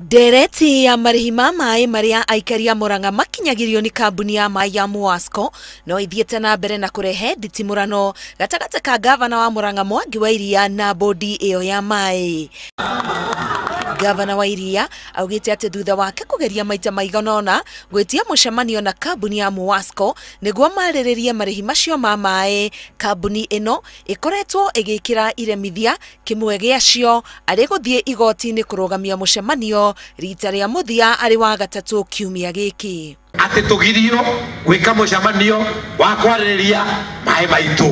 Ndereti ya marĩhi ma maĩ marĩa aikari a Murang'a makinyagĩrio nĩ kambuni ya maĩ ya Muwasco no ithiĩte na mbere na kũrehe nditimũrano gatagatĩ ka gavana wa Murang'a Mwangi wa Iria na bodi ĩyo ya maĩ. Gavana wa Iria augĩte atĩ thutha wake kũgeria maita maigana ũna gwĩtia mũcemanio na kambuni ya Muwasco nĩguo marĩrĩrie marĩhi macio ma maĩ, kambuni ĩno ĩkoretwo ĩgĩkĩra iremithia kĩmwe gĩacio arĩ gũthiĩ igoti-inĩ kũrũgamia mũcemanio rita rĩa mũthia arĩ wa gatatũ kiumia gĩkĩ. Atĩ tũgirio gwĩka mũcemanio wa kwarĩrĩria maĩ maitũ,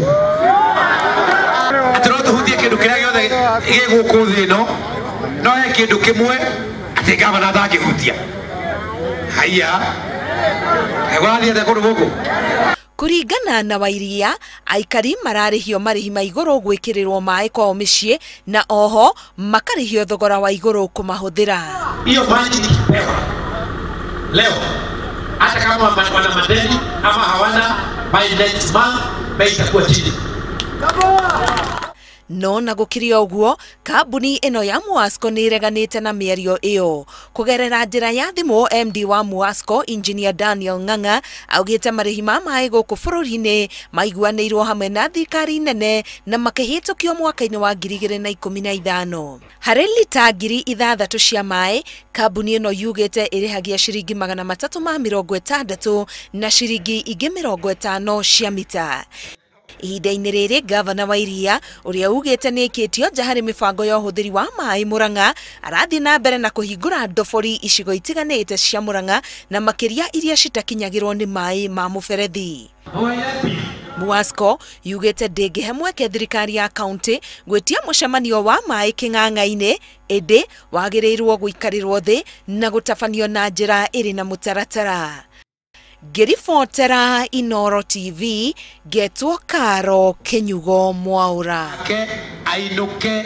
atĩ no tũhutie kĩndũ kĩrĩa gĩothe gĩ gũkũ thĩ ĩno, no he kĩndũ kĩmwe atĩ gavana ndangĩhutia. Haiya, kũrathiĩ atĩa kũndũ gũkũ? Kũringana na Wairia, aikari mararĩhio marĩhi ma igũrũ gwĩkĩrĩrwo maĩ kwao mĩciĩ na oho makarĩhio thogora wa igũrũ kũmahũthĩra. Hiyo maji ikipewa leo, hata kama wana madeni ama hawana, by next month bei itakuwa chini. No na gũkĩrĩ ũguo, kambuni ĩno ya Muwasco nĩ ĩreganĩte na mĩario ĩyo. Kũgerera njĩra ya thimũ, MD wa Muwasco Engineer Daniel Ng'ang'a augĩte marĩhi ma maĩ gũkũ bũrũri-inĩ maiguanĩirwo hamwe na thirikari nene na makĩhĩtũkio mwaka-inĩ wa 2015. Harĩ lita 6,000 cia maĩ, kambuni ĩno yugĩte ĩrĩhagia ciringi 360 na ciringi ingĩ 50 cia mita. Ihinda-inĩ rĩrĩ, gavana wa Iria ũrĩa ugĩte nĩ ĩkĩtio nja harĩ mĩbango ya ũhũthĩri wa maĩ Murang'a arathiĩ na mbere na kũhingũra ndobori icigo itiganĩte cia Murang'a na makĩria iria citakinyagĩrwo nĩ maĩ ma mũberethi. Muwasco yugĩte ndĩngĩhe mweke thirikari ya kaunti gwĩtia mũcemanio wa maĩ kĩng'ang'a-inĩ, ĩndĩ wagĩrĩirwo gũikarĩrwo thĩ na gũtabanio na njĩra ĩrĩ na mũtaratara. Ngĩribotera Inooro TV, ngetwo Karo Kĩnyugo Mwaũra. Ainũke.